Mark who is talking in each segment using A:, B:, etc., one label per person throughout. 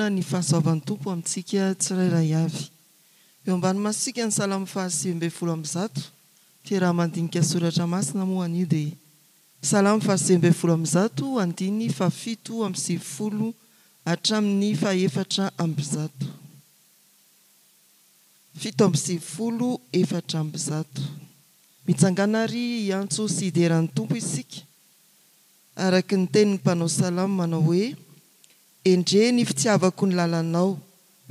A: Mionona ny fahasoavan'ny Tompo amintsika tsirairay avy. Eo ambany masontsika ny Salamo faha 119, fiaraha-mandinika soratra masina moa anio dia Salamo faha 119 andininy faha 97 hatramin'ny faha 104. 197 104. Mitsangàna àry hiantso sy hidera ny Tompo isika. Araka ny tenin'ny mpanao salamo manao hoe, Endrey ny fitiavako ny lalanao,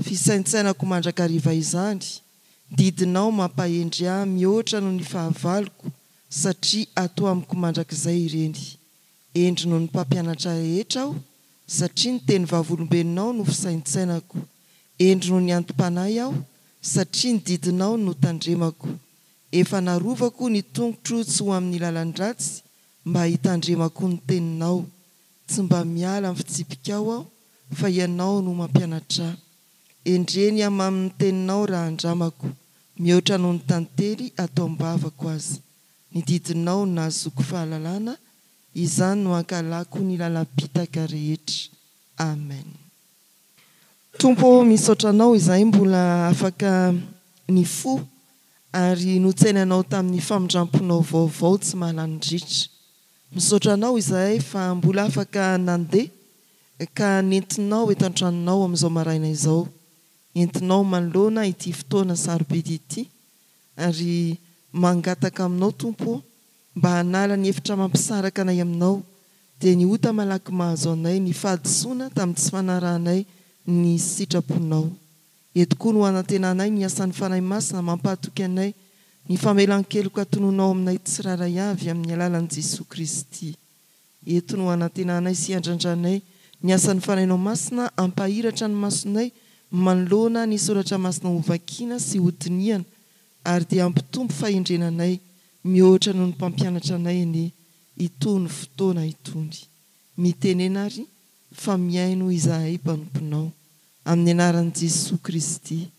A: fisaintsainako mandrakariva izany, didinao mampahendry ahy mihoatra noho ny fahavaloko, satria ato amiko mandrakizay ireny. Hendry noho ny mpampianatra rehetra aho, satria ny teny vavolombelonao no fisaintsainako. Hendry noho ny anti-panahy aho, satria ny didinao no tandremako. Efa narovako ny tongotro tsy ho amin'ny lalan-dratsy, Mba hitandremako ny teninao. Tsy mba miala amin'ny fitsipikao aho, fa ianao no mampianatra ahy. Endrey ny hamamin'ny teninao raha andramako, mihoatra noho ny tantely ato am-bavako aza. Ny didinao no nahazoako fahalalana, izany no ankahalako ny lalam-pitaka rehetra. Amen. Tompo ô, misaotra Anao izahay mbola afaka nifoha ary notsenainao tamin'ny famindramponao vaovao tsy mahalany ritra. Misaotra Anao izahay fa mbola afaka nandeha ka nentinao eto an-tranonao amin'izao maraina izao. Entinao manoloana ity fotoana sarobidy ity ary mangataka aminao Tompo ô mba hanala ny efitra mampisaraka anay aminao dia ny ota malaky mahazo anay ny fahadisoana tamin'ny tsy fanarahanay ny sitraponao. Eto koa no anantenanay ny asan'ny Fanahy Masina mampahatoky anay ny famelan-keloka tononao aminay tsirairay avy amin'ny alalan'i Jesoa Kristy. Eto no anantenanay sy iandrandranay ny asan'ny Fanahinao Masina hampahiratra ny masonay manoloana ny Soratra Masina hovakiana sy hodinihana ary dia hampitombo fahendrena anay mihoatra noho ny mpampianatra anay anie itony fotoana itony. Mitenena ary fa mihaino izahay mpanomponao. Amin'ny anaran'i Jesoa Kristy.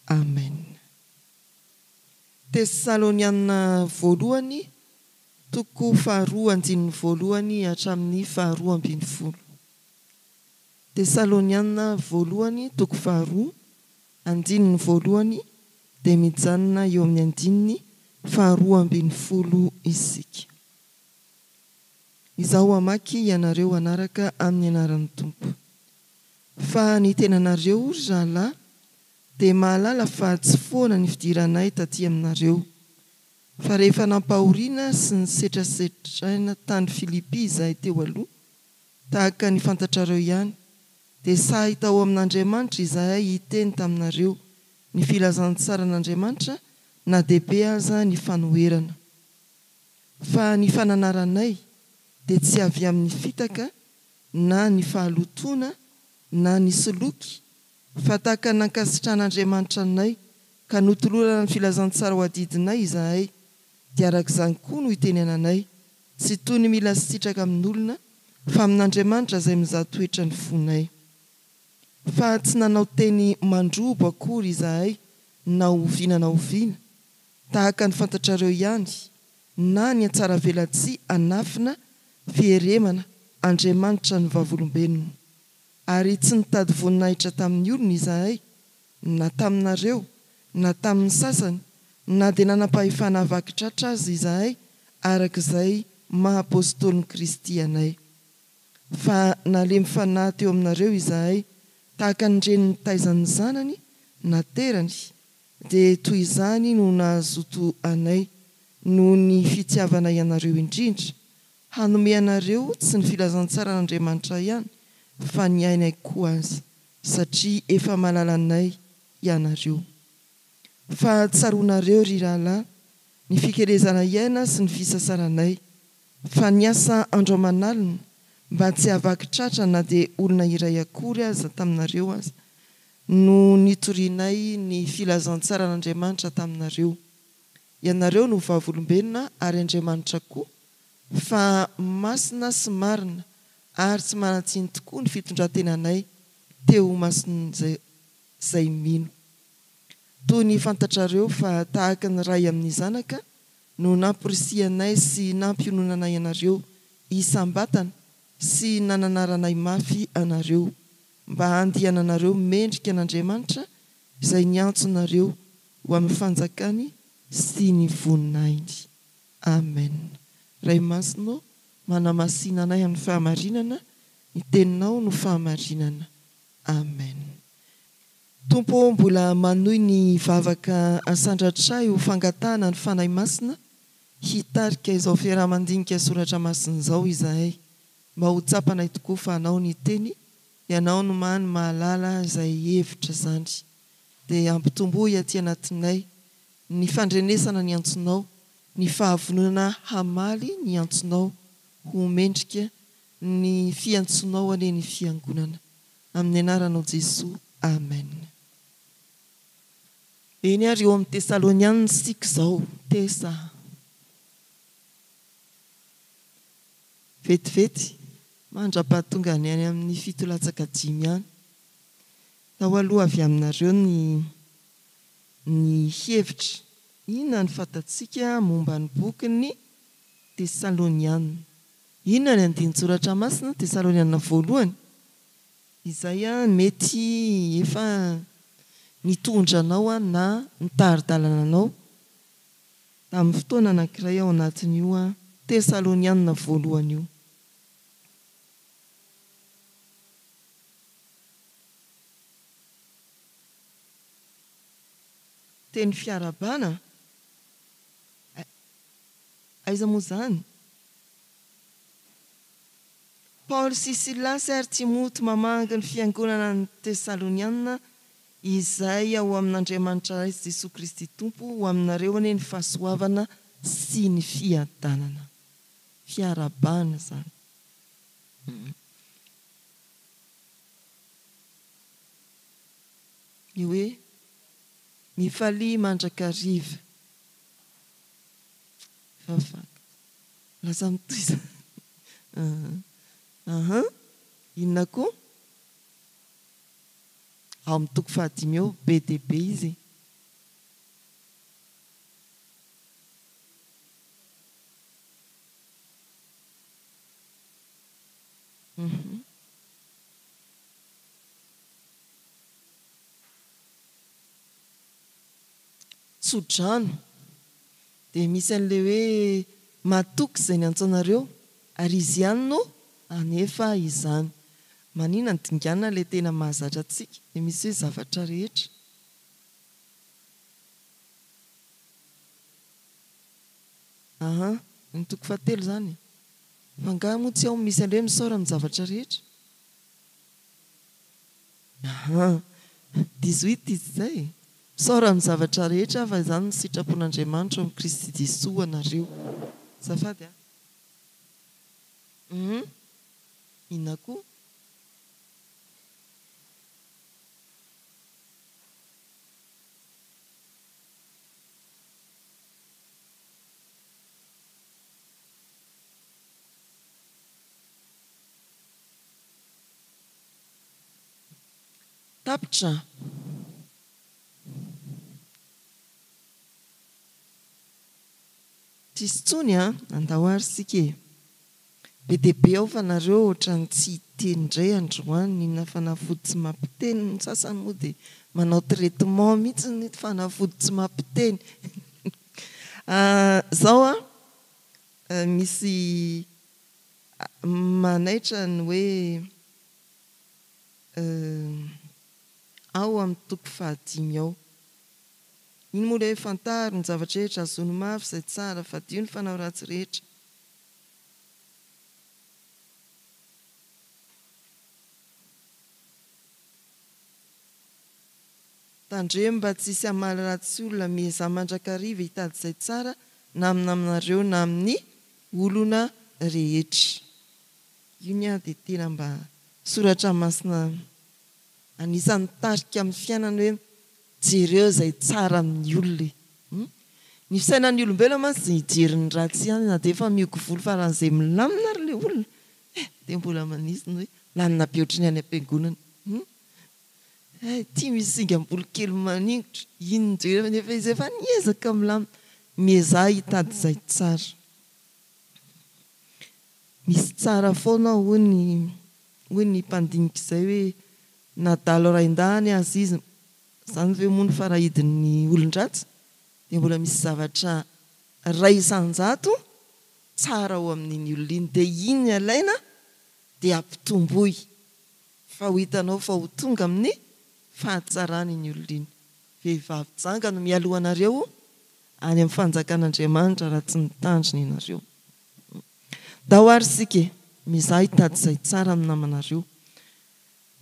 A: Amen. Tesaloniana voalohany toko faharoa andininy voalohany hatramin'ny faharoa ambinifolo. Tesaloniana voalohany toko faharoa andininy voalohany dia mijanona eo amin'ny andininy faharoa ambinifolo isika. Izaho hamaky ianareo hanaraka amin'ny anaran'ny Tompo. Fa ny tenanareo, ry rahalahy, dia mahalala fa tsy foana ny fidiranay taty aminareo. Fa rehefa nampahoriana sy nisetrasetraina tany Filipy izahay teo aloha, tahaka ny fantatrareo ihany, dia sahy tao amin'Andriamanitra izahay hiteny taminareo ny filazantsaran'Andriamanitra na dia be aza ny fanoherana. Fa ny fananaranay dia tsy avy amin'ny fitaka na ny fahalotoana na ny soloky, fa tahaka ny nankasitran'Andriamanitra anay ka notolorana ny filazantsara ho adidinay izahay, dia araka izany koa no itenenanay, tsy toy ny mila sitraka amin'olona, fa amin'Andriamanitra izay mizaha toetra ny fonay. Fa tsy nanao teny mandrobo akory izahay na oviana na oviana, tahaka ny fantatrareo ihany, na ny hatsaravelatsihy hanafina fieremana Andriamanitra ny vavolombelona. Ary tsy nitady voninahitra tamin'ny olona izahay, na taminareo, na tamin'ny sasany, na dia nanam-pahefana havaky tratra aza izahay araka izay maha apostolin'i Kristy anay. Fa nalemy fanahy teo aminareo izahay, tahaka ny reny nitaiza ny zanany naterany, dia toy izany no nahazoto anay, noho ny fitiavanay anareo indrindra, hanome anareo tsy ny filazantsaran'Andriamanitra ihany, fa ny ainay koa aza, satria efa malala anay ianareo. Fa tsaroanareo, ry rahalahy, ny fikelezanay aina sy ny fisasaranay, fa niasa andro aman'alina mba tsy hahavaky tratra na dia olona iray akory aza taminareo aza, no nitorianay ny filazantsaran'Andriamanitra taminareo. Ianareo no vavolombelona ary Andriamanitra koa fa masina sy marina ary tsy manan-tsiny tokoa ny fitondran-tenanay teo imason'izay mino. Toy ny fantatrareo fa tahaka ny ray amin'ny zanaka no namporisihanay sy nampiononanay anareo isam-batana sy nananaranay mafy anareo. mba handihananareo mendrika an'Andriamanitra izay niantso anareo ho amin'ny fanjakany sy ny voninahiny. Amen. Ray Masina ô, manamasina anay amin'ny fahamarinana, ny Teninao no fahamarinana. Amen. Tompo ô, mbola manohy ny vavaka asandratray ho fangatahana ny Fanahy Masina hitarika izao fiaraha-mandinika Soratra Masina izao izahay, mba ho tsapanay tokoa fa Anao ny Teny, Ianao no many mahalala izay hevitra izany. Dia ampitomboy aty anatinay ny fandrenesana ny antsonao, ny fahavononana hamaly ny antsonao ho mendrika ny fiantsonao anie ny Fiangonana. Amin'ny anaranao Jesoa. Amen. Eny ary eo amin'ny Tesalonianina isika izao. Tesa. Vetivety, mandra-pahatonga ny any amin'ny fito latsaka dimy any. Tao aloha avy aminareo ny ny hevitra. Inona no fantatsika momba ny bokin'ny Tesaloniana? Inona ny andinin-tsoratra masina Tesaloniana voalohany izay mety efa nitondra anao na nitari-dalana anao tamin'ny fotoana anankiray ao anatin'io Tesaloniana voalohany io? Teny fiarahabana? Aiza moa izany? Paoly sy Silasy ary Timoty mamangy ny fiangonana any Tesaloniana izay ao amin'Andriamanitra Ray sy Jesoa Kristy Tompo, ho aminareo anie ny fahasoavana sy ny fiadanana. Fiarahabana izany. Ny hoe mifalia mandrakariva. Vavaka. Lasa mitohy izany. Aha. Inona koa? Ao amin'ny toko fahadimy ao, be dia be izy e. Mhm. Tso-drano. Dia misy an'ilay hoe matoky izay niantso anareo ary izy ihany no hanefa izany. Manina ny dingana ilay tena mahazatra antsika dia misy hoe zavatra rehetra. Aha, ny toko fahatelo izany e. Fa angaha moa tsy ao misy an'ilay hoe misaora amin'ny zavatra rehetra? Aha, 18 izy izay e. Misaora amin'ny zavatra rehetra fa izany no sitrapon'Andriamanitra ao amin'i Kristy Jesoa ho anareo. Azafady an. Hum. Inona koa? Tapitra. Tsisy intsony an! Andao ary isika e! Be dia be ao fa nareo ohatran'ny tsy hiteny indray androany, mihinana fanafody tsy mampiteny, ny sasany moa dia manao traitement mihitsy ny fanafody tsy mampiteny. Zao an, misy manaitra ny hoe ao amin'ny toko fahadimy ao. Iny moa ilay hoe fantaro ny zavatra rehetra, azony mafy izay tsara, fadio ny fanao ratsy rehetra. Tandremo mba tsy hisy hamaly ratsy olona, miezaha mandrakariva hitady izay tsara na amin'ny namanareo na amin'ny olona rehetra. Io ny ahy dia tena mba soratra masina anisan'ny mitarika amin'ny fiainana hoe jereo izay tsara amin'ny olona e. Ny fisainan'ny olombelona mantsy dia hijery ny ratsy ihany na dia efa mihogo volo faran'izay milamina ary ilay olona eh dia mbola manisy ny hoe lalina be ohatry ny any am-piangonana. Eh ity misy singam-bolo kely maningotra, iny no jereo nefa izy efa niezaka milamina. Miezaha hitady izay tsara. Misy tsara foana ao hoy ny hoy ny mpandinika izay hoe. Na dalo raindahiny aza izy, izany ve moa no farahidin'ny olon-dratsy? Dia mbola misy zavatra 1% tsara ao amin'iny olona iny. Dia iny alaina dia ampitomboy fa ho hitanao fa ho tonga amin'ny fahatsarana iny olona iny. Vehivavy janga no mialoha anareo any amin'ny fanjakan'Andriamanitra raha tsy mitandrina ianareo. Ndao ary isika e, mizaha hitady izay tsara amin'ny namanareo.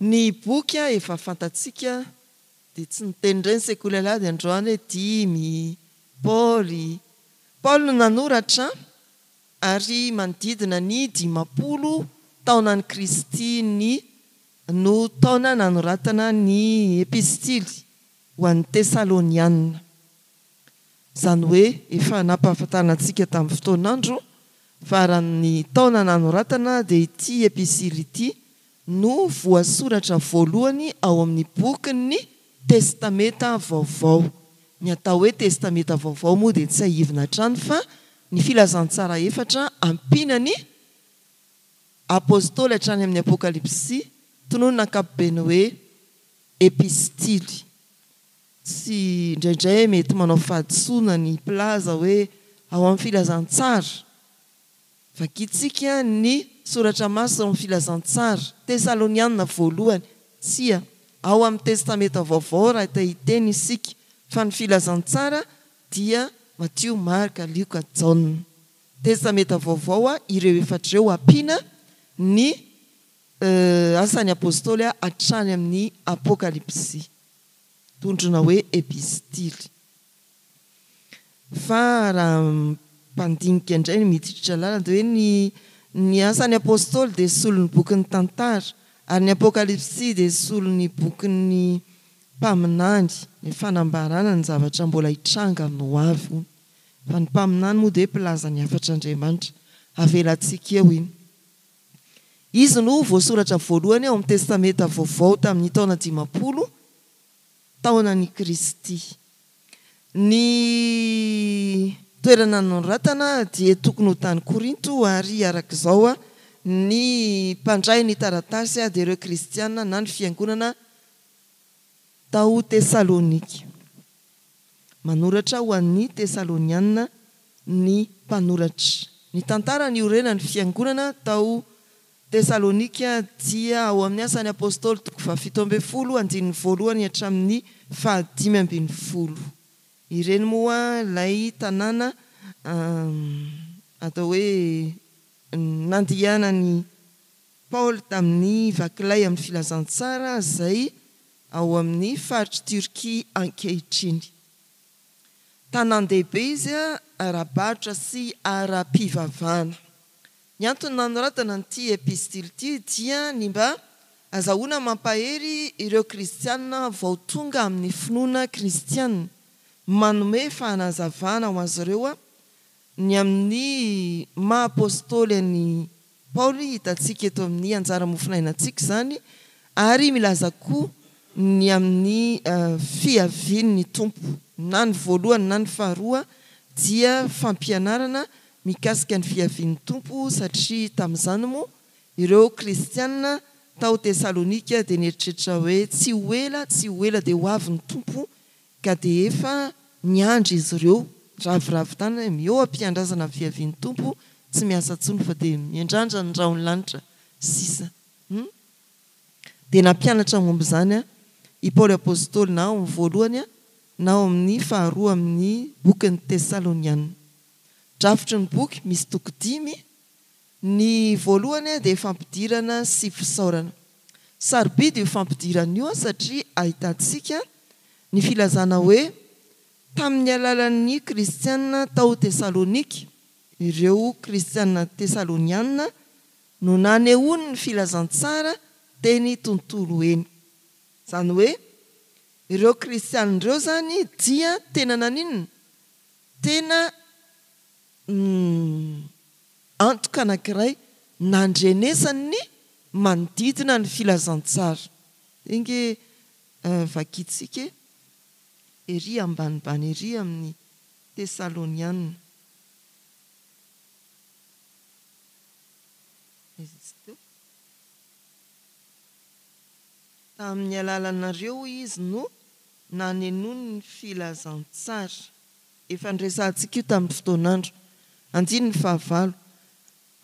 A: Ny boky efa fantatsika dia tsy niteny indray ny sekoly alahady androany hoe dimy, Paoly. Paoly no nanoratra ary manodidina ny 50 taonan'i Kristy ny no taona nanoratana ny epistily ho an'ny Tesaloniana. Izany hoe efa nampahafantarina antsika tamin'ny fotoan'andro fa raha ny taona nanoratana dia ity episily ity no voasoratra voalohany ao amin'ny bokin'ny Testamenta Vaovao. Ny atao hoe Testamenta Vaovao moa dia tsiahivina hatrany fa ny filazantsara efatra ampiana ny Apostoly hatrany amin'ny Apokalypsy, tononina ankapobeny hoe Epistily. Tsy indraindray mety manao fahadisoana ny mpilaza hoe ao amin'ny Filazantsara. Vakintsika ny Soratra Masina ao amin'ny Filazantsara, Tesaloniana voalohany, tsia, ao amin'ny Testamenta Vaovao raha te hiteny isika, fa ny Filazantsara dia Matio, Marka, Lioka, Jaona. Testamenta Vaovao ireo efatra ireo ampiana ny Asan'ny Apostoly hatrany amin'ny Apokalypsy. Tondroina hoe epistily. Fa raha mpandinika indray no miditra lalina dia hoe ny ny Asan'ny Apostoly dia solon'ny bokin'ny tantara ary ny Apokalypsy dia solon'ny bokin'ny mpaminany, ny fanambarana ny zavatra mbola hitranga amin'ny ho avy hono. Fa ny mpaminany moa dia mpilaza ny hafatr'Andriamanitra. Avelantsika eo iny. Izy no voasoratra voalohany ao amin'ny Testamenta Vaovao tamin'ny taona 50 taonan'i Kristy. Ny toerana nanoratana dia tokony ho tany Korinto ary araka izao ny mpandray ny taratasy dia ireo kristiana na ny fiangonana tao Tesalonika. Manoratra ho an'ny Tesaloniana ny mpanoratra. Ny tantara niorenan'ny fiangonana tao Tesalonika dia ao amin'ny Asan'ny Apostoly toko faha-17 andininy voalohany hatramin'ny faha-15. Ireny moa ilay tanàna atao hoe nandianan'i Paoly tamin'ny vakilay amin'ny filazantsara izay ao amin'ny faritr'i Turquie ankehitriny. Tanàn-dehibe izy ara-barotra sy ara-pivavahana. Ny antony nanoratana an'ity epistily ity dia ny mba azahoana mampahery ireo kristiana vao tonga amin'ny finoana kristiana, manome fanazavana ho azy ireo ny amin'ny maha apostoly an'i Paoly, hitantsika eto amin'ny anjara mofonainantsika izany, ary milaza koa ny amin'ny fiavian'ny Tompo. Na ny voalohany na ny faharoa dia fampianarana mikasika ny fiavian'ny Tompo, satria tamin'izany moa ireo kristiana tao Tesalonika dia nieritreritra hoe tsy ho ela, tsy ho ela dia ho avy ny Tompo Ka dia efa niandry izy ireo, raviravy tany hoe eo am-piandrasana ny fiavian'ny Tompo, tsy miasa intsony fa dia miandrandra ny rahon'ny lanitra sisa. Hum. Dia nampianatra momba izany i Paoly Apostoly na ao amin'ny voalohany na ao amin'ny faharoa amin'ny bokin'ny Tesaloniana. Drafitry ny boky misy toko dimy, Ny voalohany dia fampidirana sy fisaorana. Sarobidy io fampidirana io satria ahitantsika ny filazana hoe tamin'ny alalan'ny kristiana tao Tesalonika, ireo kristiana tesaloniana no nanehoany ny filazantsara teny tontolo eny. Izany hoe ireo kristiana ireo izany dia tena naninona? Tena antoka anankiray nandrenesany ny manodidina ny filazantsara. Enga e vakintsika e ery ambanimbany ery amin'ny Tesaloniana. Aiza izy teo? Tamin'ny alalanareo hoy izy no nanenoany ny filazantsara. Efa niresahantsika io tamin'ny fotoan'andro. Andininy fahavalo.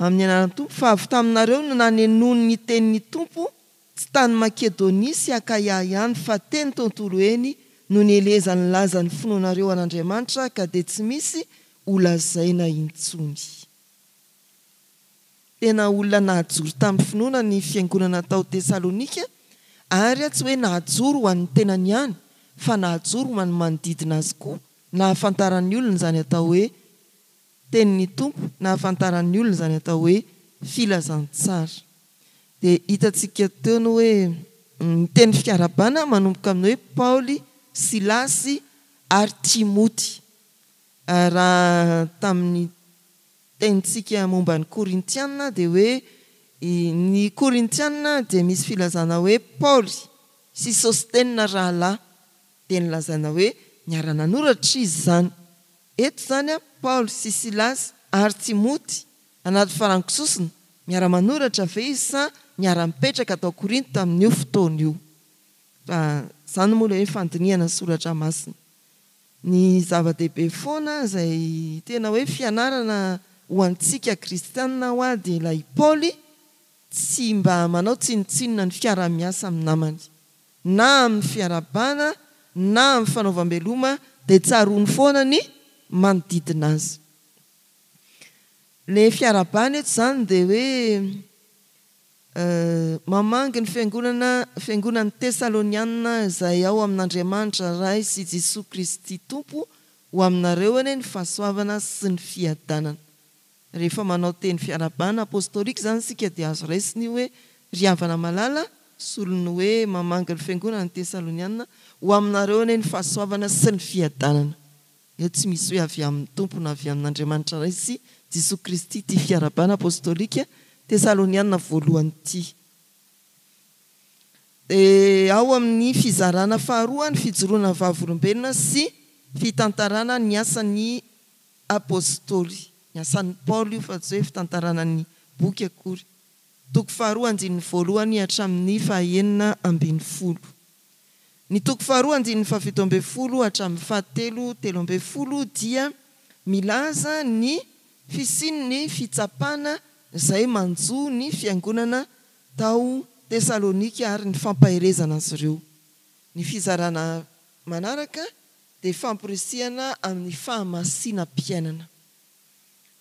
A: Amin'ny anaran'ny Tompo, fa avy taminareo no nanenoany ny tenin'ny Tompo, tsy tany Makedonia sy Akaia ihany, fa teny tontolo eny no nielezan'ny lazan'ny finoanareo an'Andriamanitra, ka dia tsy misy holazaina intsony. Tena olona nahajoro tamin'ny finoana ny fiangonana tao Tesalonika, ary tsy hoe nahajoro ho an'ny tenany ihany, fa nahajoro ho an'ny manodidina azy koa, nahafantaran'ny olona izany atao hoe Tenin'ny Tompo, nahafantaran'ny olona izany atao hoe filazantsara. Dia hitantsika teo ny hoe ny teny fiarahabana manomboka amin'ny hoe Paoly, Silasy ary Timoty. Raha tamin'ny tenintsika momba ny Korintiana dia hoe ny Korintiana dia misy filazana hoe Paoly sy Sostena rahalahy dia nilazaina hoe niara-nanoratra izy izany. Eto izany Paoly sy Silasy ary Timoty anaty farango sosona, miara-manoratra ve izy sa niara-nipetraka tao Korinto tamin'io fotoana io? Fa izany moa ilay hoe fandinihana ny soratra masina. Ny zava-dehibe foana izay tena hoe fianarana ho antsika kristianina hoa dia ilay Paoly tsy mba manao tsinontsinona ny fiaraha-miasa amin'ny namany. Na amin'ny fiarahabana na amin'ny fanaovam-beloma dia tsaroany foana ny manodidina azy. Ilay fiarahabana eto izany dia hoe Mamangy ny fiangonana fiangonan'ny Tesalonianina izay ao amin'Andriamanitra Ray sy Jesoa Kristy Tompo ho aminareo anie ny fahasoavana sy ny fiadanana. Rehefa manao teny fiarahabana apostolika izany isika dia azo raisina io hoe ry havana malala solon'ny hoe mamangy ny fiangonana ny Tesalonianina ho aminareo anie ny fahasoavana sy ny fiadanana. Eo tsy misy hoe avy amin'ny Tompo na avy amin'Andriamanitra Ray sy Jesoa Kristy ity fiarahabana apostolika Tesaloniana voalohany ity. Dia ao amin'ny fizarana faharoa ny fijoroana vavolombelona sy fitantarana ny asan'ny Apostoly. Ny asan'i Paoly io fa tsy hoe fitantarana ny boky akory. Toko faharoa andininy voalohany hatramin'ny fahaenina ambinifolo. Ny toko faharoa andininy fahafito ambinifolo hatramin'ny fahatelo 13 dia milaza ny fisian'ny fitsapana izay manjo ny fiangonana tao Tesalonika ary ny fampaherezana azy ireo. Ny fizarana manaraka dia famporisihana amin'ny fahamasinam-piainana.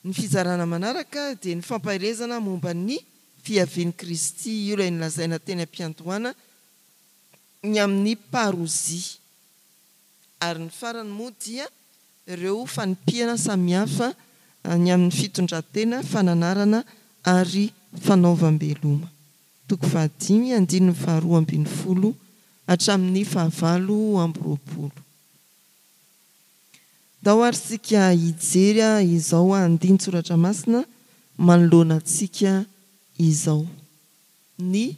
A: Ny fizarana manaraka dia ny fampaherezana momba ny fiavian'i Kristy, io ilay nolazaina teny am-piandohana ny amin'ny parousia. Ary ny farany moa dia ireo fanipihana samihafa ny amin'ny fitondran-tena, fananarana ary fanaovam-beloma. Toko fahadimy, andininy faharoa ambinifolo hatramin'ny fahavalo amby roapolo. Ndao ary isika hijery izao andinin-tsoratra masina manoloana antsika izao. Ny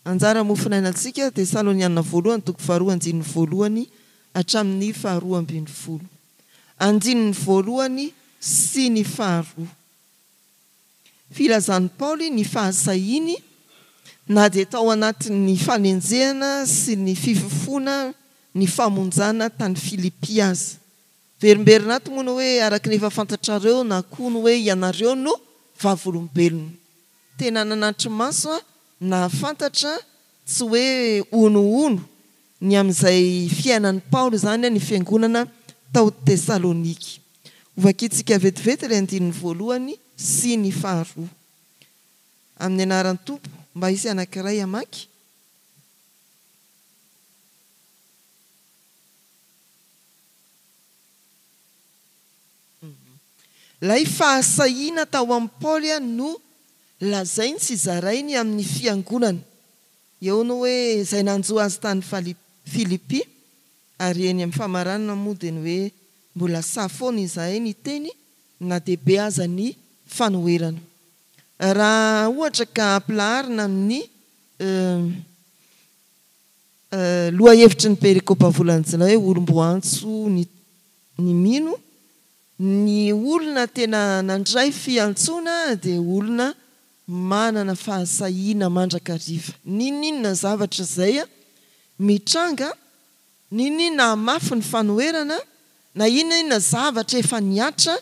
A: anjara mofonainantsika, Tesaloniana voalohany toko faharoa andininy voalohany hatramin'ny faharoa ambinifolo. Andininy voalohany sy ny faharoa. Filazan'i Paoly ny fahasahiany na dia tao anatin'ny fanenjehana sy ny fifofoana ny famonjana tany Filipy aza. Verimberina ato moa ny hoe araka ny efa fantatrareo na koa ny hoe ianareo no vavolombelona. Tena nanatri-maso nahafantatra tsy hoe honohono ny amin'izay fiainan'i Paoly izany ny fiangonana tao Tesaloniky. Hovakintsika vetivety ilay andininy voalohany sy ny faharoa. Amin'ny anaran'ny Tompo, mba hisy anankiray hamaky. Ilay fahasahiana tao amin'i Paoly no lazainy sy zarainy amin'ny fiangonana. Eo ny hoe izay nanjo azy tany Filipy, ary eny amin'ny famaranana moa dia ny hoe mbola sahy foana izahay niteny na dia be aza ny fanoherana. Raha ohatra ka ampilaharina amin'ny lohahevitry ny perikopa volana jolay hoe olom-boantso ny ny mino, ny olona tena nandray fiantsoana dia olona manana fahasahiana mandrakariva. N'inon'inona zavatra izay. mitranga, n'inon'inona hamafy ny fanoherana, na inona inona zavatra efa nihatra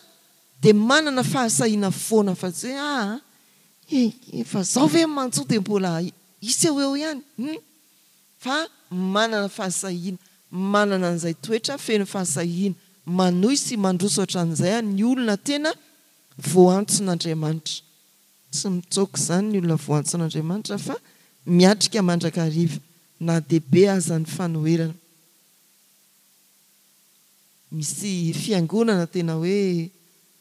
A: dia manana fahasahiana foana fa tsy hoe aa efa zao ve ny manjo dia mbola hisy eo eo ihany hum fa manana fahasahiana, manana an'izay toetra feno fahasahiana manohy sy mandroso hatramin'izay ny olona tena voantson'Andriamanitra. Tsy mitsoaka izany ny olona voantson'Andriamanitra fa miatrika mandrakariva na dia be aza ny fanoherana. Misy fiangonana tena hoe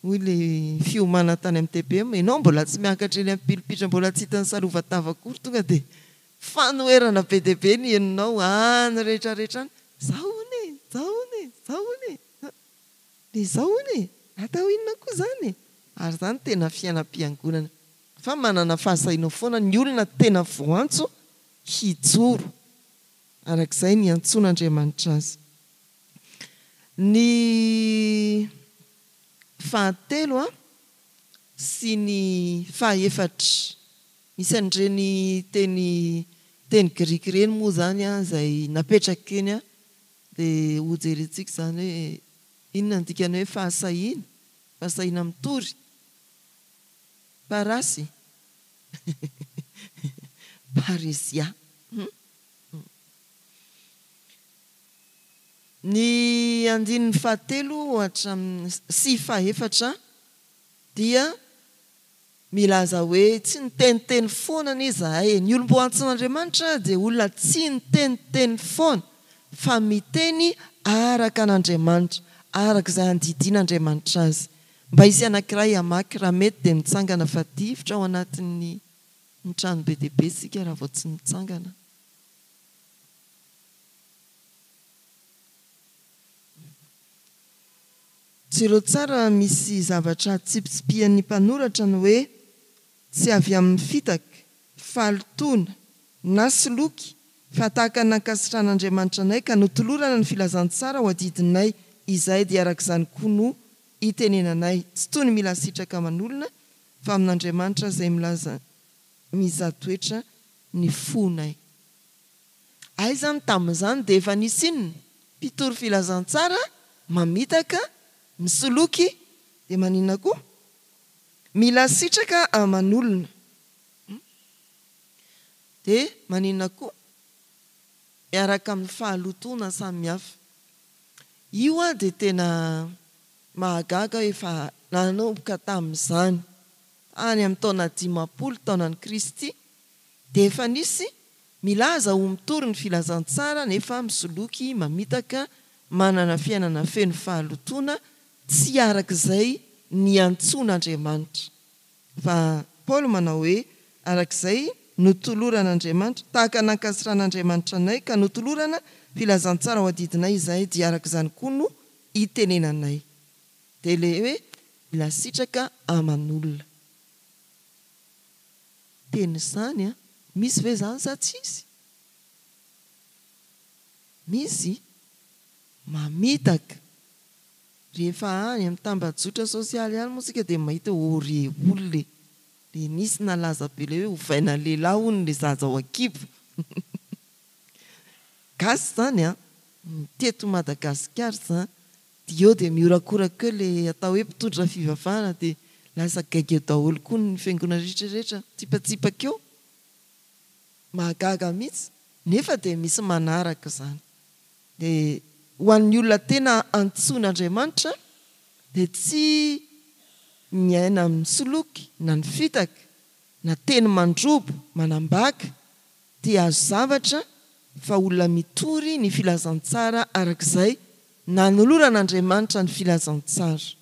A: hoy ilay fiomana tany amin'ny TPM, ianao mbola tsy miakatra eny amin'ny pilipitra mbola tsy hitan'ny salovatava akory tonga dia fanoherana be dia be ny henonao any rehetra rehetra any, zao hono e, zao hono e, zao hono e. Dia izao hono e! Atao inona koa izany e? Ary izany tena fiainam-piangonana. Fa manana fahasahiana foana ny olona tena voantso hijoro arak'izay niantsoan'Andriamanitra azy. Ny fahatelo sy ny fahaefatra. Misy an'ireny teny teny grika ireny moa izany izay napetraka eny Dia hojerentsika izany hoe inona ny dikan'ny hoe fahasahiana, fahasahiana mitory. Parasy. Paresia. Ny andininy fahatelo hatramin'ny sy fahefatra dia Milaza hoe tsy niteniteny foana anie izahay e! Ny olom-boantsin'Andriamanitra dia olona tsy niteniteny foana fa miteny araka an'Andriamanitra, araka izay andidian'Andriamanitra azy. Mba hisy anankiray hamaky raha mety dia mitsangana fa difotra ao anatin'ny ny trano be dia be isika raha vao tsy mitsangana. Jereo tsara misy zavatra tsipitsipihan'ny mpanoratra ny hoe tsy avy amin'ny fitaka, fahalotoana, na soloky fa tahaka ny nankasitrahan'Andriamanitra anay ka notolorana ny filazantsara ho adidinay izahay dia araka izany koa no itenenanay tsy toy ny mila sitraka aman'olona fa amin'Andriamanitra izay milaza mizaha toetra ny fonay. Aiza ny tamin'izany dia efa nisy inona? Mpitory filazantsara, mamitaka, misoloky, dia maninona koa? Mila sitraka aman'olona. Dia maninona koa? Miaraka amin'ny fahalotoana samihafa. Io dia tena mahagaga efa nanomboka tamin'izany, tany amin'ny taona 50 taonan'i Kristy, dia efa nisy milaza ho mitory ny filazantsara nefa misoloky, mamitaka, manana fiainana feno fahalotoana tsy araka izay niantsoan'Andriamanitra. Fa Paoly manao hoe, araka izay notoloran'Andriamanitra, tahaka nankasitrahan'Andriamanitra anay ka notolorana filazantsara ho adidinay izahay, dia araka izany koa no itenenanay. Dia ilay hoe mila sitraka aman'olona. Teny izany an! Misy ve izany sa tsisy? Misy? Mamitaka! Rehefa any amin'ny tambajotra sosialy any moa isika dia mahita hoe ô re olona e! Dia nisy nalaza be ilay hoe ovaina lehilahy hono ilay zaza ao an-kibo. Gasy izany an! Teto Madagasikara izany. Dia eo dia mihorakoraka eo ilay atao hoe mpitondra fivavahana dia lasa gaigy eo daholo koa ny fiangonana rehetra rehetra mitsipatsipaka eo. Mahagaga mihitsy nefa dia misy manaraka izany. Dia ho an'ny olona tena antsoin'Andriamanitra dia tsy miaina amin'ny soloky na ny fitaka na teny mandrobo manambaka te hahazo zavatra fa olona mitory ny filazantsara arak'izay nanoloran'Andriamanitra ny filazantsara.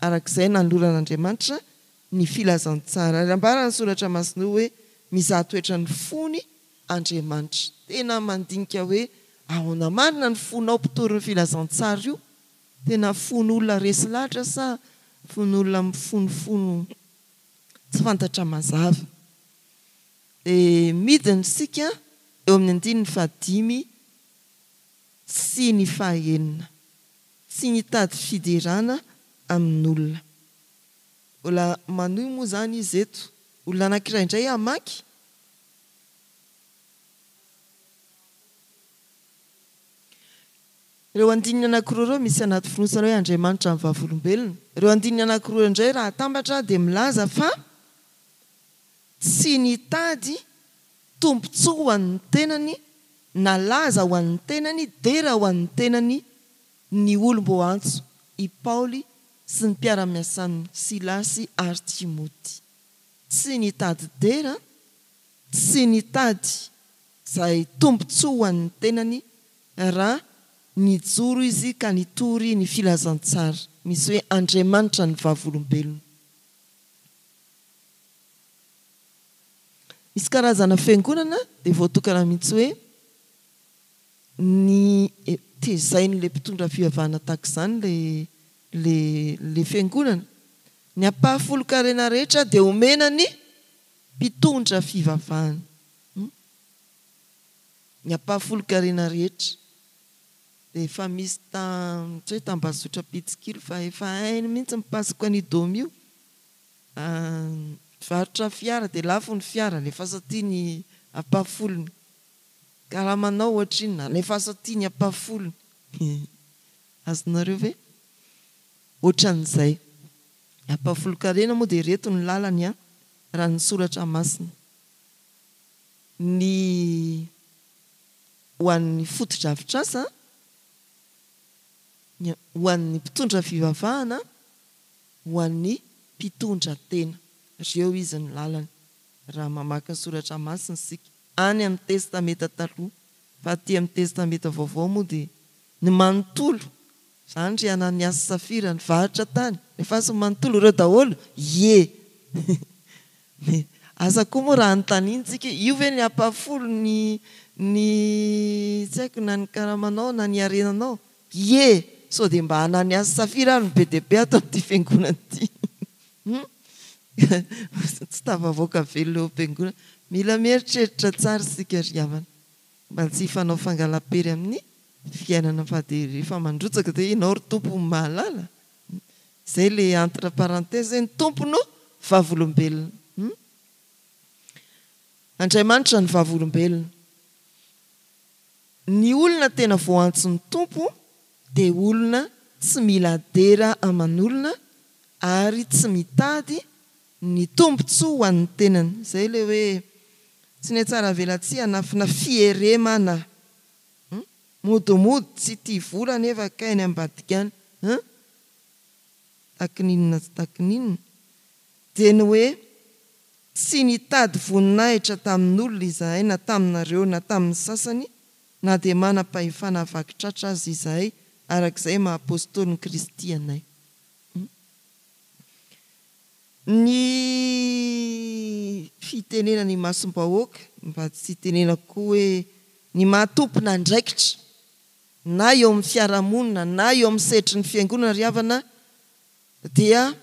A: Arak'izay nanoloran'Andriamanitra ny filazantsara. Ary ambaran'ny Soratra Masina hoe mizaha toetra ny fony Andriamanitra. Tena mandinika hoe ahoana marina ny fonao mpitory ny filazantsara io? Tena fon'olona resy lahatra sa fon'olona mifonofono tsy fantatra mazava? Dia midina isika eo amin'ny andininy fahadimy sy ny fahaenina. Tsy nitady fiderana amin'olona. Mbola manohy moa izany izy eto. Olona anankiray indray hamaky. Ireo andininy anankiroa ireo misy anaty fonosana hoe Andriamanitra ny vavolombelona. Ireo andininy anankiroa ireo indray raha atambatra dia milaza fa tsy nitady tombontsoa ho an'ny tenany na laza ho an'ny tenany, dera ho an'ny tenany ny olom-boaantso, i Paoly sy ny mpiara-miasaniny Silasy ary Timoty. Tsy nitady dera, tsy nitady izay tombontsoa ho an'ny tenany raha nijoro izy ka nitory ny filazantsara. Misy hoe Andriamanitra ny vavolombelona. Misy karazana fiangonana dia voatokana mihitsy hoe ny tezain'ilay mpitondra fivavahana tahaka izany ilay ilay ilay fiangonana. Ny ampahafolon-karena rehetra dia omena ny mpitondra fivavahana. Ny ampahafolon-karena rehetra. Dia efa misy tam, tsy hoe tambazotra mpitsikilo fa efa hainy mihitsy ny pasoka an'io Domi io. Mivarotra fiara dia lafo ny fiara, alefaso aty ny ampahafolony. Karamanao ohatrinona, alefaso aty ny ampahafolony. Azonareo ve? Ohatran'izay. Ny ampahafolon-karena moa dia ireto ny lalany an, raha ny soratra masina. Ny ho an'ny fotodrafitrasa, ny ho an'ny mpitondra fivavahana, ho an'ny mpitondra tena. Reo izy ny lalany, raha mamaky ny soratra masina isika, any amin'ny Testamenta Taloha, fa aty amin'ny Testamenta Vaovao moa dia ny manontolo, izany ry Ananiasy sy Safira, nivarotra tany, nefaso ny manontolo, ireo daholo, ie! Asa koa moa raha anontaniana tsika, io ve ny ampahafolo ny ny tsy haiko na ny karamanao na ny harenanao? Ie! Sao dia mba Ananiasy sy Safira ary no be dia be ato amin'ity fiangonana ity? Hum? Tsy tafavoaka velona eo am-piangonana. Mila mieritreritra tsara isika ry havana mba tsy hifanao fangalam-pery amin'ny fiainana fa dia rehefa mandrotsaka dia ianao ry Tompo no mahalala. Izay ilay entre parenthèse hoe ny Tompo no vavolombelona. Hum? Andriamanitra no vavolombelona. Ny olona tena voantson'ny Tompo dia olona tsy mila dera aman'olona ary tsy mitady ny tombontsoa ho an'ny tenany. Izay ilay hoe tsy nihatsaravelatsihy hanafina fieremana. Hum? Modimody tsy tia vola nefa kay any ambadika any. Hum? Takininona tsy takininona. Dia ny hoe Tsy nitady voninahitra tamin'olona izahay na taminareo na tamin'ny sasany, na dia manam-pahefana havaky tratra aza izahay, araka izay maha apostolin'i Kristy anay. Ny fitenenana imasom-bahoaka, mba tsy hitenenako koa hoe ny maha tompon'andraikitra na eo amin'ny fiarahamonina na eo amin'ny sehatry ny fiangonana ry havana dia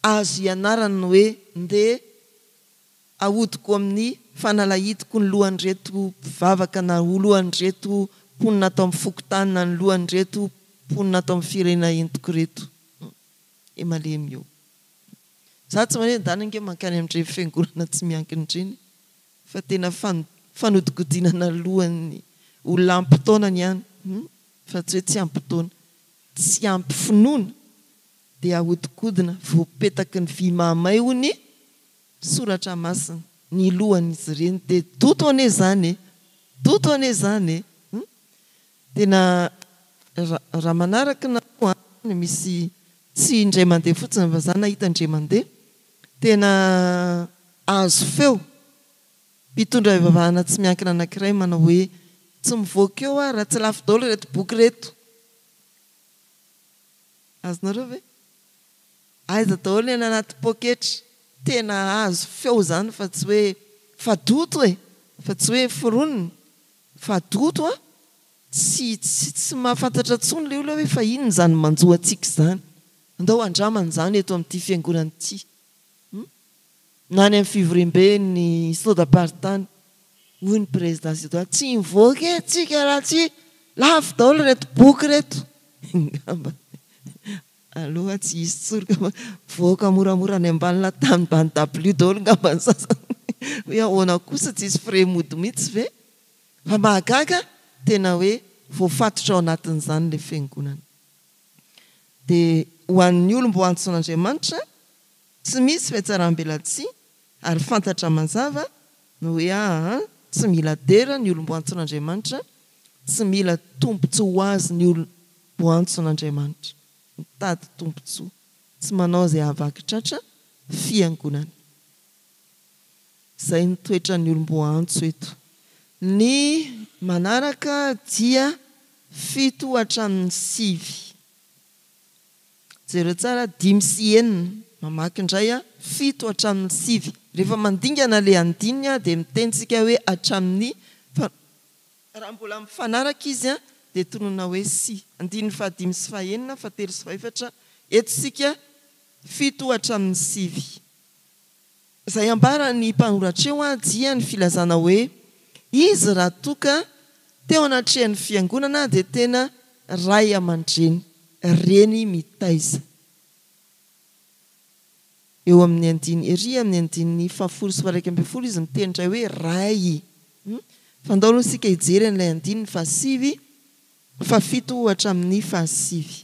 A: Azo ianarana ny hoe ndeha ahodiko amin'ny fanalahidiko ny lohan'ireto mpivavaka na lohan'ireto mponina ato amin'ny fokontany na ny lohan'ireto mponina ato amin'ny firenena entiko ireto. E malemy io. Za tsy maneno dany ange mankany amin'ireny fiangonana tsy miankina ireny fa tena fanodikodinana lohan'ny olona ampy taonany ihany fa tsy hoe tsy ampy taona, tsy ampy finoana. dia ahodikodina voapetaky ny vy mahamay hoy ny soratra masina ny lohan'izy ireny dia doto anie izany e! Doto anie izany e! Hum! Tena raha manaraka nareo an, misy tsy indray mandeha fotsiny fa za nahita indray mandeha, tena azo feo mpitondra ivavahana tsy miankina anankiray manao hoe tsy mivoaka eo aho raha tsy lafo daholo ireto boky ireto. Azonareo ve? Aiza daholo ny any anaty poketra? Tena azo feo izany fa tsy hoe fadoto e! Fa tsy hoe foronina. Fadoto a! Tsy tsy tsy mahafantatra intsony ilay olona hoe fa inona izany manjo antsika izany? Andao handramana izany eto amin'ity fiangonana ity. Hum? Na any amin'ny fivoriambe ny Synodam-paritany, hoy ny Prezida Synoda, tsy mivoaka eto tsika raha tsy lafo daholo ireto boky ireto. Angamba aloha tsy hisy tsoroka fa mivoaka moramora any ambany latany ambany dabilio daholo angamba ny sasany. Hoe ahoana kosa tsy hisy frais mody mihitsy ve? Fa mahagaga tena hoe. Voafatotra ao anatin'izany ilay fiangonana. Dia ho an'ny olom-boantson'Andriamanitra, tsy misy fihatsaram-belatsihy ary fantatra mazava ny hoe aa tsy mila dera ny olom-boantson'Andriamanitra, tsy mila tombontsoa ho azy ny olom-boantson'Andriamanitra. Mitady tombontsoa, tsy manao izay hahavaky tratra fiangonana. Izay ny toetran'ny olom-boaantso eto. Ny manaraka dia fito hatramin'ny sivy. Jereo tsara, dimy sy enina. Mamaky indray aho, fito hatramin'ny sivy. Rehefa mandingana ilay andininy dia miteny isika hoe hatramin'ny, fa raha mbola mifanaraka izy dia tononina hoe sy. Andininy fahadimy sy fahenina, fahatelo sy fahefatra, eto isika fito hatramin'ny sivy. Izay ambaran'ny mpanoratra eo dia ny filazana hoe izy raha toa ka teo anatrehan'ny fiangonana dia tena ray aman-dreny, reny mitaiza. Eo amin'ny andiny ery amin'ny andininy fahafolo sy faha-11 izy miteny indray hoe ray. Fa ndao aloha isika hijery an'ilay andininy fahasivy, fahafito hatramin'ny fahasivy.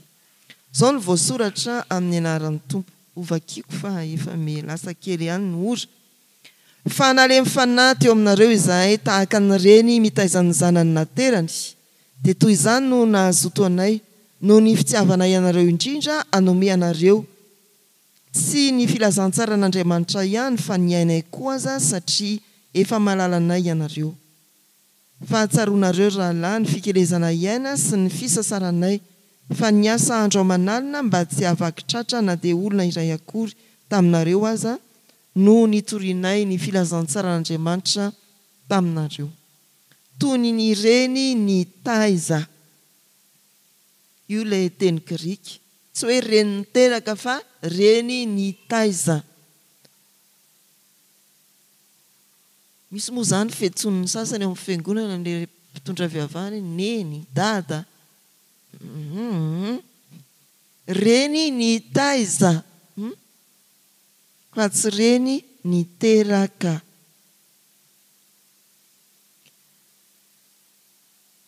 A: Izao no voasoratra amin'ny anaran'ny Tompo. Hovakiako fa efa me lasa kely ihany ny ora. Fa nalemy fanahy teo aminareo izahay tahaka ny reny mitaiza ny zanany naterany, dia toy izany no nahazoto anay, noho ny fitiavanay anareo indrindra hanome anareo, tsy ny filazantsaran'Andriamanitra ihany fa ny ainay koa aza satria efa malalanay ianareo. Fa tsaroanareo ry rahalahy ny fikelezana hiaina sy ny fisasaranay, fa niasa andro aman'alina mba tsy hahavaky tratra na dia olona iray akory taminareo aza no nitorianay ny filazantsaran'Andriamanitra taminareo. Toy ny reny nitaiza. Io ilay teny grika. Tsy hoe reny niteraka fa reny nitaiza. Misy moa izany fiantsoan'ny sasany ao amin'ny fiangonana an'ilay mpitondra fivavahana hoe Neny, Dada, hum, reny nitaiza, hum, fa tsy reny niteraka.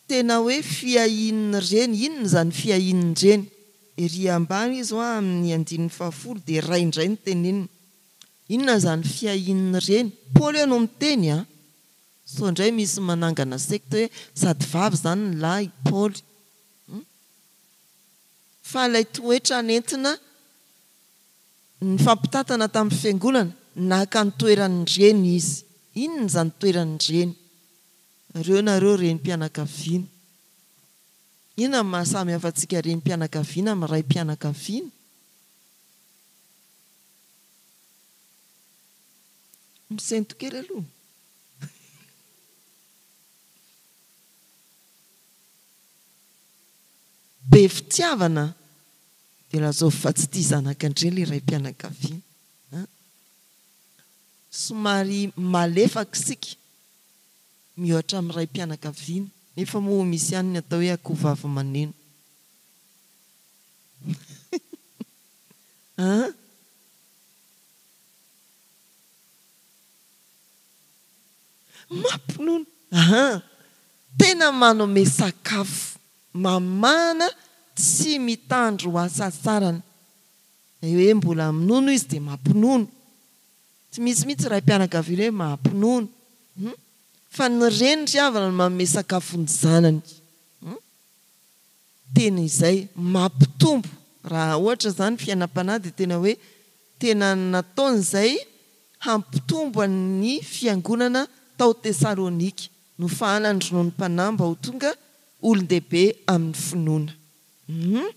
A: Tena hoe fiahian'ny reny, inona izany fiahian'ny reny? Ery ambany izy hoa amin'ny andininy fahafolo dia ray indray no teneniny. Inona izany fiahian'ny reny? Paoly eo no miteny an! Sao indray misy manangana secte hoe sady vavy izany ny lahy Paoly. Hum. Fa ilay toetra nentina nifampitantana tamin'ny fiangonana, naka ny toeran'ny reny izy. Inona izany toeran'ny reny? Reo nareo renim-pianakaviana. Inona no maha samy hafa antsika renim-pianakaviana amin'ny raim-pianakaviana? Misento kely aloha. Be fitiavana dia lazao fa tsy tia zanaka indray ilay raim-pianakaviana an! Somary malefaka isika mihoatra amin'ny raim-pianakaviana nefa moa misy ihany ny atao hoe akohovavy maneno an! Mampinono an! Tena manome sakafo mamana tsy mitandro hasasarana. Ilay hoe mbola minono izy dia mampinono. Tsy misy mihitsy raim-pianakaviana hoe mampinono. Hum! Fa ny reny ry havana no manome sakafo ny zanany. Hum! Tena izay mampitombo raha ohatra izany fiainam-panahy dia tena hoe tena nataony izay hampitombo ny fiangonana tao Tesalonika, nofahanany rononom-panahy mba ho tonga olon-dehibe amin'ny finoana. Hum.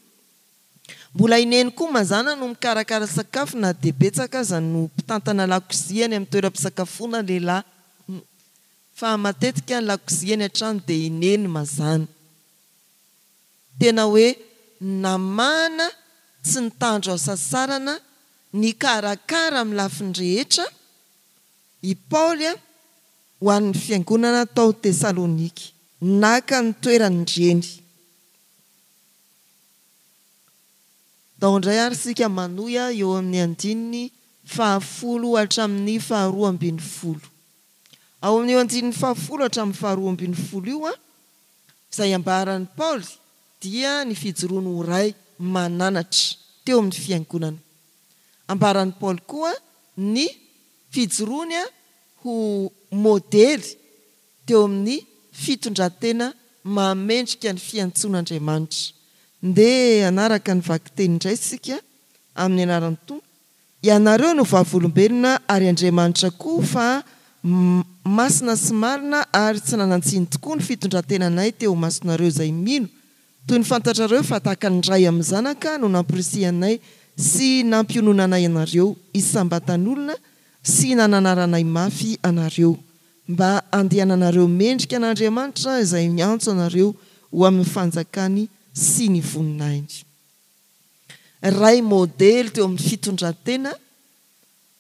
A: Mbola i Neny koa mazàna no mikarakara sakafo na dia betsaka aza no mpitantana lakozia any amin'ny toeram-pisakafoana lehilahy. Hum. Fa matetika ny lakozia any an-trano dia i Neny mazàna. Tena hoe namana tsy nitandro hasasarana nikarakara amin'ny lafiny rehetra i Paoly ho an'ny fiangonana tao Tesalonika. Naka ny toeran'ny reny. Ndao indray ary isika manohy eo amin'ny andininy fahafolo hatramin'ny faharoa ambinifolo. Ao amin'io andininy fahafolo hatramin'ny faharoa ambinifolo io. Izay ambaran'i Paoly dia ny fijoroany ho ray mananatra teo amin'ny fiangonana. Ambaran'i Paoly koa ny fijoroany ho modely teo amin'ny fitondran-tena mahamendrika ny fiantsoan'Andriamanitra. Ndeha hanaraka ny vakiteny indray isika amin'ny anaran'ny Tompo. Ianareo no vavolombelona ary Andriamanitra koa fa masina sy marina ary tsy nanan-tsiny tokoa ny fitondran-tenanay teo imasonareo izay mino, toy ny fantatrareo fa tahaka ny ray amin'ny zanaka no nampirisihanay sy nampiononanay anareo isam-batan'olona sy nananaranay mafy anareo mba handehananareo mendrika an'Andriamanitra izay miantso anareo ho amin'ny fanjakany sy ny voninahiny. Ray modely teo amin'ny fitondran-tena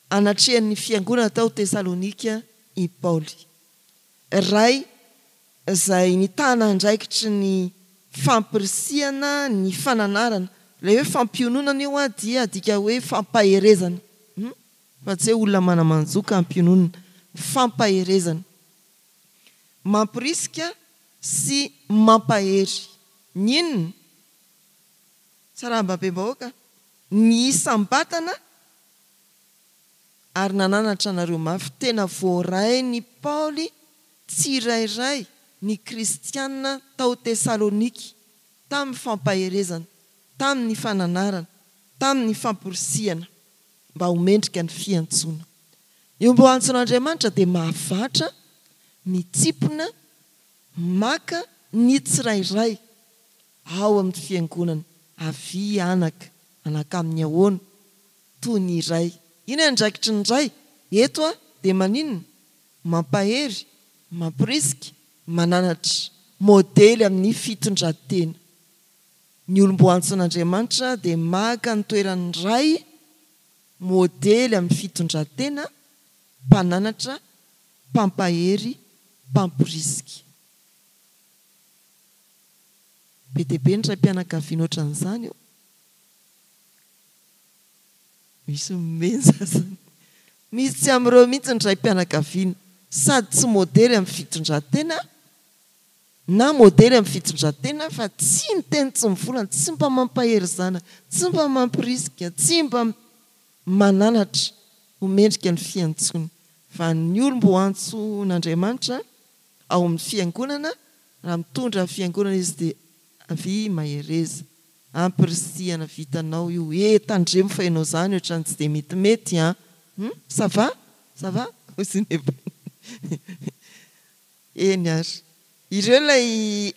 A: anatrehan'ny fiangonana tao Tesalonika i Paoly. Ray izay nitana andraikitry ny fampirisihana ny fananarana. Ilay hoe fampiononana io dia adika hoe fampaherezana, fa tsy hoe olona mana-manjo ka ampiononina. Fampaherezana. Mampirisika sy mampahery. Ny inona? Sarambabem-bahoaka, ny isam-batana ary nananatra anareo mafy. Tena voarain'i Paoly tsirairay ny kristiana tao Tesalonika tamin'ny fampaherezana, tamin'ny fananarana, tamin'ny famporisihana mba ho mendrika ny fiantsoana. Ny omby ho antson'Andriamanitra dia mahavatra, mitsimpona, maka ny tsirairay ao amin'ny fiangonana. Avia anaka, anaka amin'ny ahoana? Toy ny ray. Inona ny andraikitry ny ray? Eto aho dia maninona? Mampahery, mampirisika, mananatra. Modely amin'ny fitondran-tena. Ny olom-boantson'Andriamanitra dia maka ny toeran'ny ray, modely amin'ny fitondran-tena, mpananatra, mpampahery, mpamporisika. Be dia be ny raim-pianakaviana ohatran'izany eo. Misy mimehy ny sasany. Misy tsy amin'ireo mihitsy ny raim-pianakaviana. Sady tsy modely amin'ny fitondran-tena na modely amin'ny fitondran-tena fa tsy miteny tsy mivolana, tsy mba mampahery zanaka, tsy mba mampirisika, tsy mba mananatra ho mendrika ny fiantsoana. Fa ny olom-boantsoan'Andriamanitra ao amin'ny fiangonana, raha mitondra ny fiangonana izy dia avia mahereza, ampirisihana vitanao io eh tandremo fa ianao zany otrany tsy dia metimety an! Hum ça va? Ça va? Hoy izy nefa Eny ary. Ireo ilay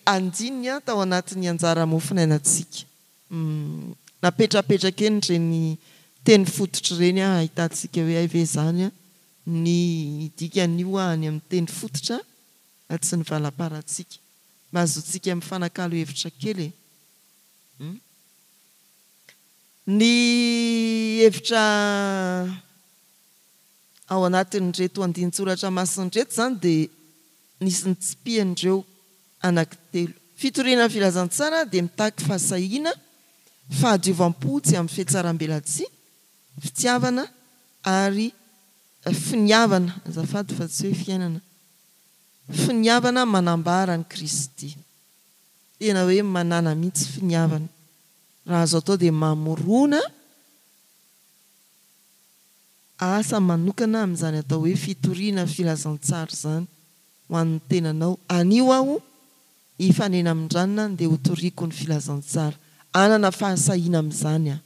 A: andininy tao anatin'ny anjara mofonainantsika. Hum napetrapetraka eny ireny teny fototra ireny ahitantsika hoe hay ve izany ny dikan'io any amin'ny teny fototra tsy ny valamparantsika. Mba azontsika mifanakalo hevitra kely e. Hum. Ny hevitra ao anatin'ireto andinin-tsoratra masina ireto izany dia nisy nitsipihan'ireo anankitelo. Fitoriana ny filazantsara dia mitaky fahasahiana, fahadiovam-po tsy amin'ny fihatsarambelatsihy, fitiavana ary finiavana, azafady fa tsy hoe fiainana, finiavana manambara an'i Kristy. Tena hoe manana mihitsy finiavana. Raha azo atao dia mamorona asa manokana amin'izany atao hoe fitoriana filazantsara izany ho an'ny tenanao. Anio aho hifanena amin-dranona ndeha hotoriako ny filazantsara. Hanana fahasahiana amin'izany aho.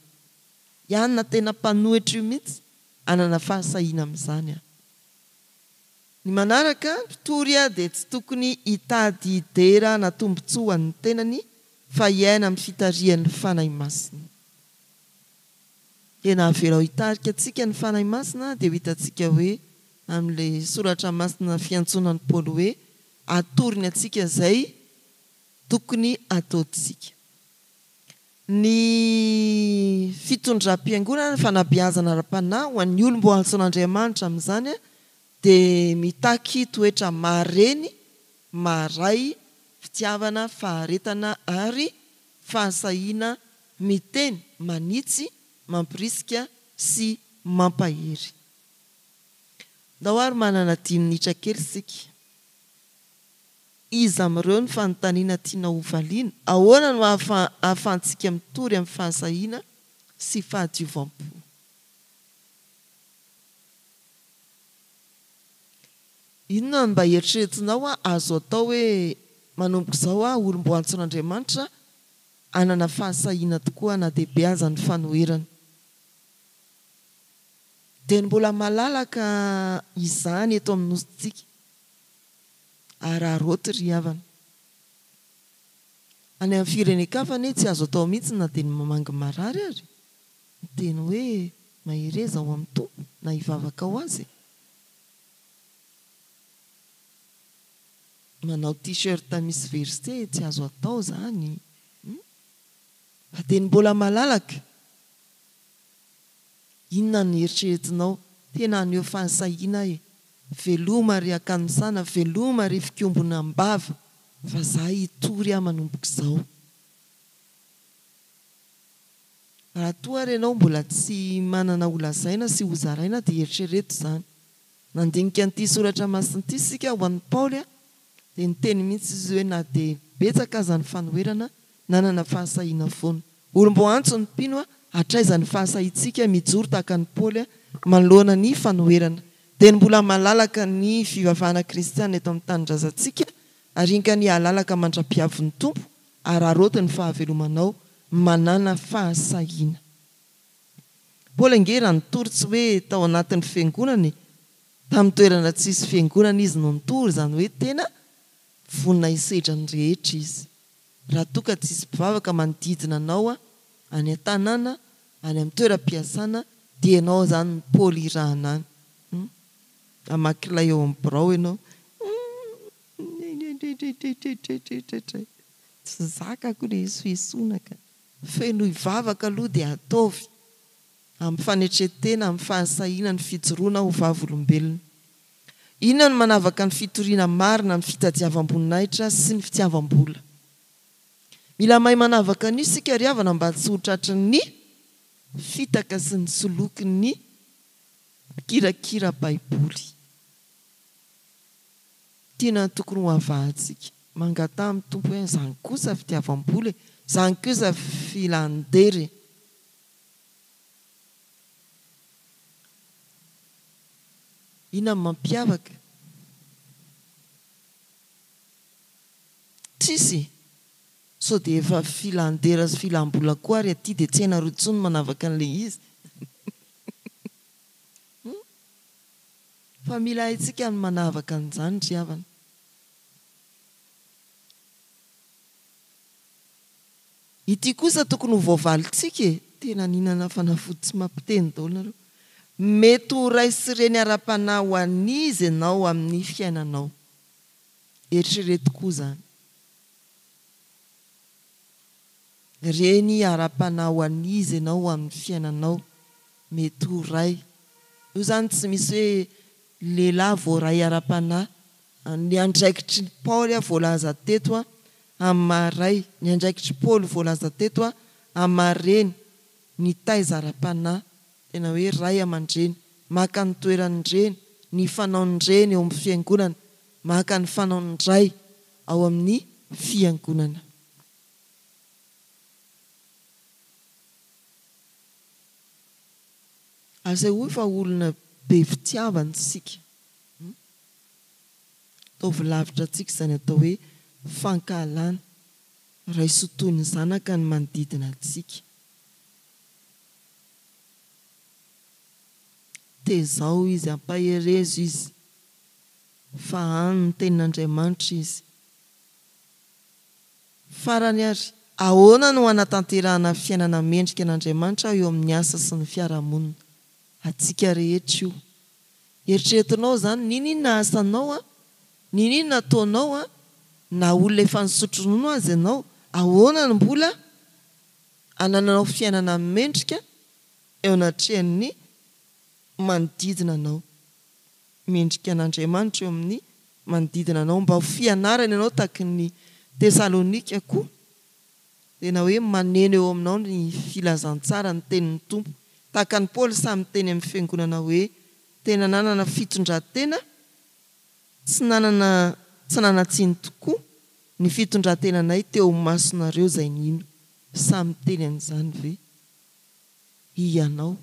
A: Ianona tena mpanohitra io mihitsy, hanana fahasahiana amin'izany aho. Ny manaraka, mpitory dia tsy tokony hitady dera na tombontsoa ho an'ny tenany fa hiaina amin'ny fitarihan'ny Fanahy Masina. Tena avelao hitarika antsika ny Fanahy Masina dia ho hitantsika hoe amin'ilay soratra masina fiantsoana an'i Paoly hoe atorony antsika izay tokony hataontsika. Ny fitondram-piangonana, ny fanabeazana ara-panahy ho an'ny olom-boantsoan'Andriamanitra amin'izany dia mitaky toetra mahareny, maharay, fitiavana, faharetana ary fahasahiana miteny, manitsy, mampirisika sy mampahery. Ndao ary manana dimy minitra kely isika. Iza amin'ireo ny fanontaniana tianao hovaliana? Ahoana no ahafahantsika mitory amin'ny fahasahiana sy fahadiovam-po? Inona no mba eritreretinao azo atao hoe manomboka izao aho olom-boantson'Andriamanitra hanana fahasahiana tokoa na dia be aza ny fanoherana? Dia ny mbola malalaka izany eto amin'ny nosintsika. Araraoty ry havana. Any amin'ny firenen-kafa anie tsy azo atao mihitsy na dia ny mamangy marary ary miteny hoe mahereza ao amin'ny Tompo na hivavaka ho azy e. Manao t-shirt misy verset tsy azo atao zany hum. Fa dia ny mbola malalaka. Inona no eritreretinao? Tena haneho fahasahiana aho e! Veloma ry Akanosana, veloma ry fikombona am-bava fa za hitory aho manomboka izao. Raha toa ary ianao mbola tsy manana ho lazaina sy ho zaraina dia eritrereto izany. Nandinika an'ity soratra masina ity isika ho an'i Paoly dia niteny mihitsy izy hoe na dia betsaka aza ny fanoherana, nanana fahasahiana foana. Olom-boaantso ny mpino, hatraiza ny fahasahiantsika mijoro tahaka an'i Paoly manoloana ny fanoherana. Dia ny mbola malalaka ny fivavahana kristiana eto amin'ny tanindrazantsika ary enga anie halalaka mandra-piavin'ny Tompo, araraoty ny fahavelomanao, manàna fahasahiana. Paoly ange raha nitory tsy hoe tao anatin'ny fiangonana e, tamin'ny toerana tsisy fiangonana izy no nitory, izany hoe tena vonona hisedra ny rehetra izy. Raha toa ka tsisy mpivavaka manodidina anao any an-tanàna, any amin'ny toeram-piasana, dia ianao izany no Paoly irahana any. Hum. Hamaky lay eo amin'ny birao ianao. Hum. Tsy zakako ilay esoesoana ka. Fenoy vavaka aloha dia ataovy amin'ny fanetren-tena, amin'ny fahasahiana ny fijoroana ho vavolombelona. Inona no manavaka ny fitoriana marina amin'ny fitadiavam-boninahitra sy ny fitiavam-bola? Mila mahay manavaka an'io isika ry havana mba tsy ho tratry ny fitaka sy ny solokin'ny mpikirakira Baiboly. Tiana tokony ho avahantsika. Mangataha amin'ny Tompo hoe izany kosa fitiavam-bola e, izany kosa filan-dera e. Inona no mampiavaka? Tsisy e! Sao dia efa filan-dera sy filam-bola koa ary aty dia tsy hainareo intsony ny manavaka an'ilay izy? Hum? Fa mila haintsika ny manavaka an'izany ry havana. Ity kosa tokony ho voavalintsika e! Tena nihinana fanafody tsy mampiteny daholo nareo. Mety ho ray sy reny ara-panahy ho an'iza ianao amin'ny fiainanao? Eritrereto koa izany. Reny ara-panahy ho an'iza ianao amin'ny fiainanao? Mety ho ray. Io izany tsy misy hoe lehilahy voaray ara-panahy. Ny andraikitr'i Paoly voalaza teto amin'ny maha ray, ny andraikitr'i Paoly voalaza teto amin'ny maha reny, nitaiza ara-panahy, tena hoe ray aman-dreny, maka ny toeran'ny reny, ny fanaon'ny reny eo amin'ny fiangonana, maka ny fanaon'ny ray ao amin'ny fiangonana. Asehoy fa olona be fitiavana isika. Ataovy lavitra antsika izany atao hoe fankahalana. Raiso toy ny zanaka ny manodidina antsika. Tezao izy, ampaherezo izy, fahano ny tenin'Andriamanitra izy. Farany ary, ahoana no hanatanterahana fiainana mendrika an'Andriamanitra eo amin'ny asa sy ny fiarahamonina? Antsika rehetra io. Eritreretinao izany, n'inon'inona asanao an, n'inon'inona ataonao an, na olona efa nisotro ronono aza ianao, ahoana no mbola anananao fiainana mendrika eo anatrehan'ny manodidina anao? Mendrika an'Andriamanitra eo amin'ny manodidina anao, mba ho fianarana ianao tahaky ny Tesalonika koa. Tena hoe maneno eo aminao ny filazantsara, ny tenin'ny Tompo. Tahaka an'i Paoly samy miteny amin'ny fiangonana hoe tena nanana fitondran-tena, tsy nanana. tsy nanan-tsiny tokoa ny fitondran-tenanay teo imasonareo izay nino. Sahy miteny an'izany ve hianao?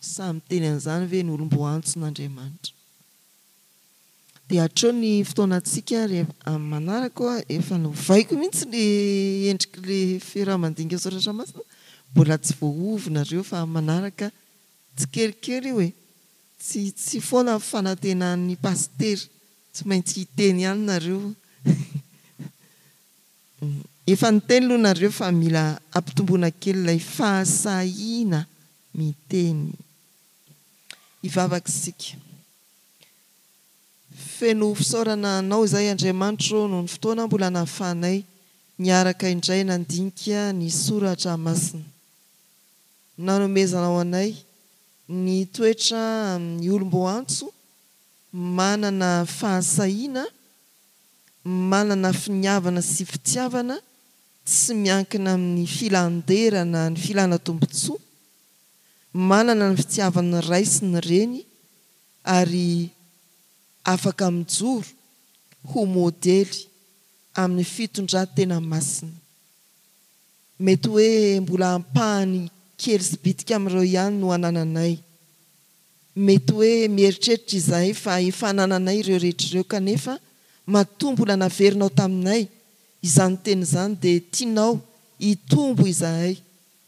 A: Sahy miteny an'izany ve ny olom-boantson'Andriamanitra? Dia hatreo ny fotoanantsika ary amin'ny manaraka hoa efa novaiko mihitsy le endrik'le fiaraha-mandinika soratra masina, mbola tsy voahovy nareo fa amin'ny manaraka tsikelikely io e! Tsy tsy foana ny fanantenan'ny pasitera, tsy maintsy hiteny ihany nareo. Efa niteny aloha nareo fa mila ampitomboina kely ilay fahasahiana miteny. Hivavaka isika. Feno fisaorana Anao izahay Andriamanitro noho ny fotoana mbola nahafahanay niaraka indray nandinika ny soratra masina. Nanomezanao anay ny toetra amin'ny olom-boantso manana fahasahiana, manana finiavana sy fitiavana tsy miankina amin'ny filan-dera na ny filana tombontsoa, manana ny fitiavan'ny ray sy ny reny ary afaka mijoro ho modely amin'ny fitondran-tena masina. Mety hoe mbola ampahany kely sy bitika amin'ireo ihany no anananay. Mety hoe mieritreritra izahay fa efa anananay ireo rehetra ireo kanefa matoa mbola naverinao taminay izany teny izany dia tianao hitombo izahay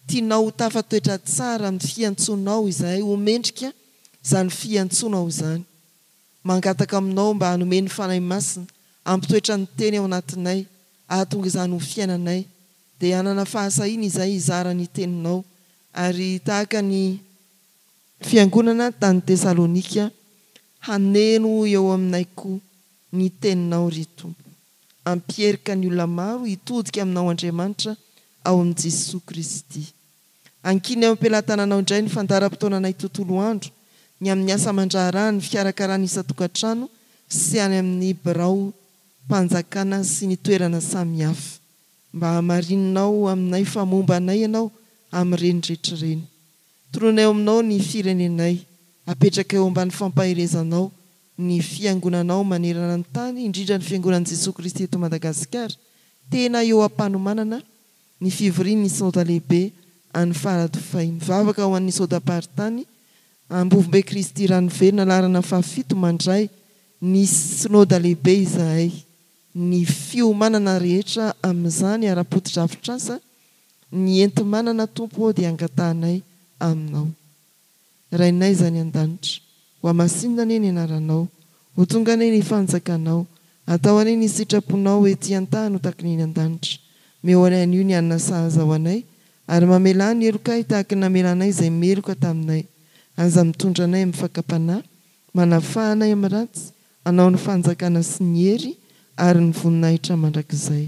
A: Tianao ho tafatoetra tsara amin'ny fiantsoanao izahay ho mendrika izany fiantsoanao izany. Mangataka aminao mba hanome ny Fanahy Masina hampitoetra ny Teny ao anatinay hahatonga izany ho fiainanay dia hanana fahasahiana izahay hizara ny Teninao ary tahaka ny Fiangonana tany Tesalonika haneno eo aminay koa ny Teninao ry Tompo. Hampierika ny olona maro hitodika aminao Andriamanitra ao amin'i Jesoa Kristy. Ankino eo am-pelatananao indray ny fandaharam-potoananay tontolo andro, ny amin'ny asa aman-draharaha, ny fikarakarana isan-tokantrano sy any amin'ny biraom-panjakana sy ny toerana samihafa. Mba hamarininao aminay fa momba anay Ianao amin'ireny rehetra ireny. Toroinay ao aminao ny firenenay. Apetraka eo ambany fampaherezanao ny Fiangonanao manerana ny tany, indrindra ny Fiangonan'i Jesoa Kristy eto Madagasikara, tena eo am-panomanana ny fivorian'ny Synoda Lehibe any Faradofay. Mivavaka ho an'ny Syodam-paritany Ambovombe Kristy Ranovelona laharana fahafito mandray ny Synoda Lehibe izahay. Ny fiomanana rehetra amin'izany ara-potodrafitrasa, ny enti-manana Tompo ô dia angatahanay Aminao. Rainay izay any an-danitra, ho hamasinina anie ny anaranao, ho tonga anie ny fanjakanao, atao anie ny sitraponao ety an-tany ho tahaka ny eny an-danitra. Omeo anay anio ny hanina sahaza ho anay, ary mamelà ny helokay tahaka ny namelanay izay meloka taminay. Aza mitondra anay amin'ny fakam-panahy, manafaha anay amin'ny ratsy, Anao ny fanjakana sy ny hery ary ny voninahitra mandrakizay.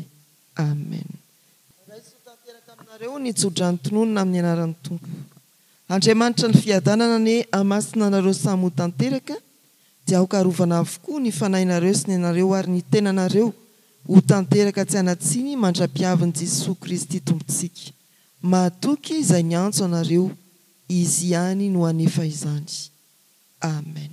A: Amen. Raiso tanteraka aminareo ny tsodrano tononina amin'ny anaran'ny Tompo. Andriamanitra ny fiadanana anie hamasina anareo samy ho tanteraka, dia aoka harovana avokoa ny fanahinareo sy ny anareo ary ny tenanareo ho tanteraka tsy hanan-tsiny mandra-piavin'i Jesoa Kristy Tompontsika. Mahatoky izay niantso anareo, Izy ihany no hanefa izany. Amen.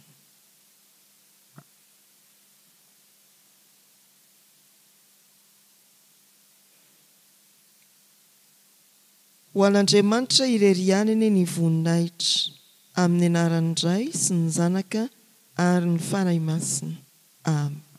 A: Ho an'Andriamanitra irery ihany anie ny voninahitra, amin'ny anaran'ny Ray sy ny Zanaka ary ny Fanahy Masina. Amen.